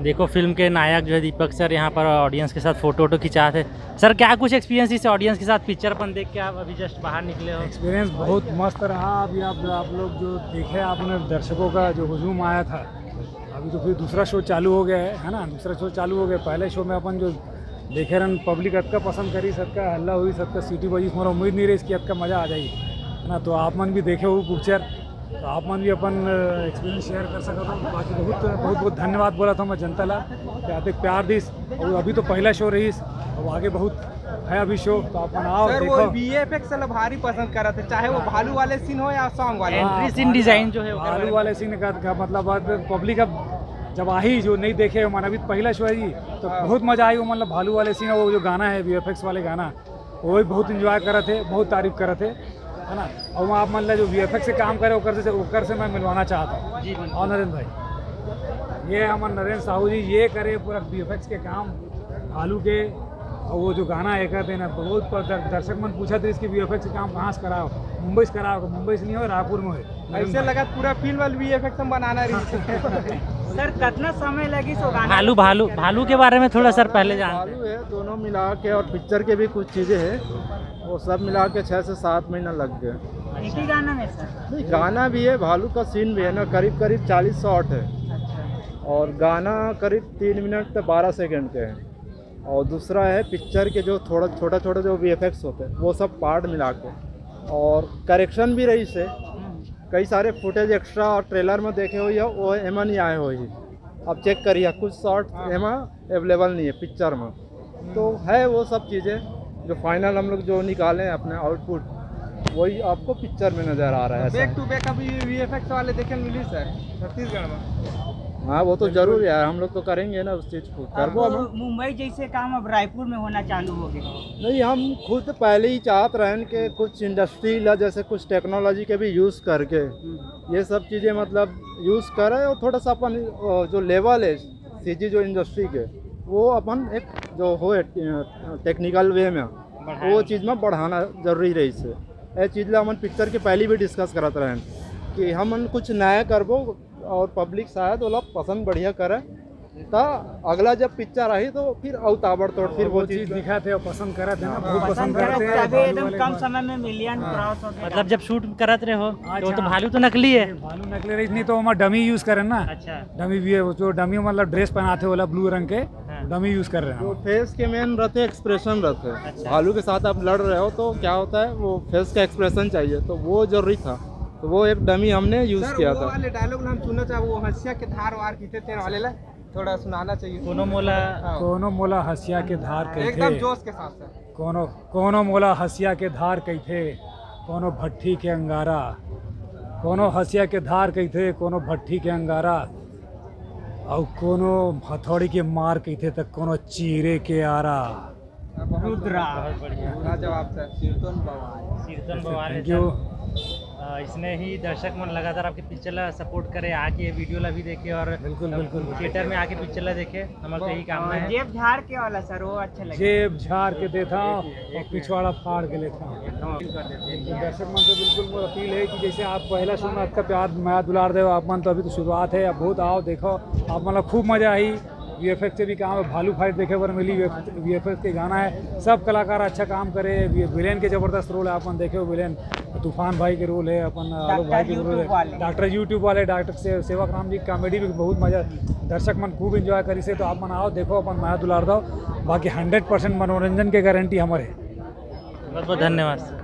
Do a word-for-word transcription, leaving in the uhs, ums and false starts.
देखो, फिल्म के नायक जो है दीपक सर यहाँ पर ऑडियंस के साथ फोटो वोटो खिंचात हे। सर, क्या कुछ एक्सपीरियंस इस ऑडियंस के साथ पिक्चर अपन देख के आप अभी जस्ट बाहर निकले हो? एक्सपीरियंस बहुत मस्त रहा। अभी आप आप लोग जो देखे, आपने दर्शकों का जो हुजूम आया था, अभी तो फिर दूसरा शो चालू हो गया है है ना? दूसरा शो चालू हो गया। पहले शो में अपन जो देखे रहन, पब्लिक अतका पसंद करिस, अतका हल्ला होइस, अतका सीटी बजिस, मोला उम्मीद नहीं रहिस कि अतका मजा आ जाही, है ना? तो आप मन भी देखे हो पिक्चर, तो आप मन भी अपन एक्सपीरियंस शेयर कर सकत हो। बाकी बहुत बहुत बहुत धन्यवाद बोलत हों मैं जनता ला कि अतेक प्यार दिस। और अभी तो पहला शो रहिस, अब आगे बहुत है अभी शो, तो आप मन आओ, सर, वो देखो। वीएफएक्स वाला भारी पसंद करत हे, चाहे वो भालू वाले सीन हो या सॉन्ग वाले। एंट्री सीन डिजाइन जो है ओकर बारे भालू में। वाले सीन का, का मतलब, आज पब्लिक अब जब आही जो नहीं देखे हो, मन अभी पहला शो है जी, तो हाँ। बहुत मजा आई। वो मतलब भालू वाले सीन, वो जो गाना है वीएफएक्स वाले गाना, वो भी बहुत एंजॉय करत हे, बहुत तारीफ करत हे, है ना? और वहाँ आप मतलब जो वीएफएक्स से काम करे, ओकर से ओकर से मैं मिलवाना चाहता हूँ। जी, बिल्कुल। और नरेंद्र भाई, ये हमर नरेंद्र साहू जी, ये करे पूरा वीएफएक्स के काम भालू के। और वो जो गाना है कहते हैं ना, बहुत पर दर- दर्शक मन पूछा था इसके वीएफएक्स के काम कहाँ से कराओ, मुंबई से कराओ, मुंबई से नहीं हो, रायपुर में हो। ऐसे लगा पूरा फिल्म वाली वीएफएक्स हम बनाना रही। सर, कितना समय लगी सो गाना? भालू भालू भालू के बारे में थोड़ा सर पहले जानते हैं। भालू है, दोनों मिला के और पिक्चर के भी कुछ चीज़ें हैं, वो सब मिला के छः से सात महीना लग गए। एक ही गाना में सर? नहीं, गाना भी है, भालू का सीन भी है ना, करीब करीब चालीस शॉट है। अच्छा। और गाना करीब तीन मिनट तो बारह सेकंड के हैं। और दूसरा है पिक्चर के जो थोड़ा छोटा छोटा जो वीएफएक्स होते हैं, वो सब पार्ट मिला के, और करेक्शन भी रहिस हे। कई सारे फुटेज एक्स्ट्रा और ट्रेलर में देखे हुई है, वो एमा नहीं आए हुई। अब चेक करिए, कुछ शॉट एमा अवेलेबल नहीं है पिक्चर में। तो है वो सब चीज़ें जो फाइनल हम लोग जो निकाले हैं अपने आउटपुट, वही आपको पिक्चर में नज़र आ रहा है। ऐसा बैक है। टू बैक अभी वीएफएक्स वाले देखे मिली सर छत्तीसगढ़ में। हाँ, वो तो जरूर यार, हम लोग तो करेंगे ना उस चीज़ को। करबो अब हम। मुंबई जैसे काम अब रायपुर में होना चालू हो गया। नहीं, हम खुद पहले ही चाहत रहन कि कुछ इंडस्ट्री ला, जैसे कुछ टेक्नोलॉजी के भी यूज़ करके ये सब चीज़ें मतलब यूज़ करें और थोड़ा सा अपन अ, जो लेवल है सीजी जो इंडस्ट्री के, वो अपन एक जो हो टेक्निकल वे में, वो चीज़ में बढ़ाना जरूरी रहिस हे। ये चीज़ ला हमन पिक्चर के पहले भी डिस्कस करत रहन कि हमन कुछ नया करबो और पब्लिक शायद ओला पसंद बढ़िया करे, त अगला जब पिक्चर आही तो फिर अउ ताबड़तोड़ फिर वो वो चीज़ चीज़ दिखाते हैं, पसंद करते हैं ना, बहुत पसंद पसंद करते करते हैं, हैं तभी भालू एकदम वाले कम गाने। समय में मिलियन क्रॉस हो गया। मतलब जब शूट करत रहे हो तो, अच्छा। तो भालू तो नकली है। भालू नकली रहिस नहीं तो ओमा डमी यूज़ करन ना। अच्छा। डमी भी है, वो जो डमी मतलब ड्रेस पहनाते हो, वाला ब्लू रंग के, हाँ। डमी यूज़ कर रहे हैं जो हम। फेस के मेन रहते एक्सप्रेशन रहते अच्छा। हैं। भालू के साथ आप लड़ रहे हो तो क्या होता है, वो फेस का एक्सप्रेशन चाहिए, तो वो जरूरी था। तो वो एक डमी हमने यूज़ सर, किया वो था। वाले डायलॉग हम सुनना चाहबो, वो हंसिया के धार वार किथे तेरे वाले ला थोड़ा सुनाना चाहिए। कोनो मोला हाँ। कोनो मोला हंसिया के धार एकदम कहिथे, जोश के साथ सर। कोनो कोनो मोला हंसिया के धार कहिथे, कोनो भट्ठी के अंगारा, कोनो हंसिया के धार कहिथे, कोनो भट्ठी के अंगारा, अउ कोनो हथौड़ी के मार कहिथे त कोनो चीरे के आरा। रुद्रा। बहुत बढ़िया, लाजवाब सर। कीर्तन बवाल है Thank सर। you। अ, इसने ही दर्शक मन लगातार आपके पिक्चर ला सपोर्ट करे, आके ये वीडियो ला भी देखे और बिल्कुल, बिल्कुल। थिएटर में आके पिक्चर ला देखे, हमारे तो यही कामना है। जेब झाड़ के वाला सर, वो अच्छा लगे। जेब झाड़ के देता हूँ और पिछवाड़ा फाड़ के लेता हूँ। दर्शक मन से बिल्कुल मोर अपील है कि जैसे आप पहला शो में आपका प्यार, मया दुलार देव, आप मन तो अभी तो शुरुआत है, अब बहुत आओ देखो, आप मन ला खूब मजा आई। वीएफएक्स से भी काम है, भालू फाइट देखे बर मिली, वीएफएक्स के गाना है, सब कलाकार अच्छा काम करे। विलेन के जबरदस्त रोल है, आप मन देखे हो विलेन तूफान भाई के रोल है, अपन आलोक भाई के YouTube रोल वाले। है, डॉक्टर यूट्यूब वाले, डॉक्टर से सेवक राम जी की कॉमेडी भी बहुत मजा, दर्शक मन खूब एंजॉय करिस हे। तो आप मन आओ देखो, अपन मया दुलार दो, बाकी हंड्रेड परसेंट मनोरंजन के गारंटी हमर है। बहुत बहुत धन्यवाद सर।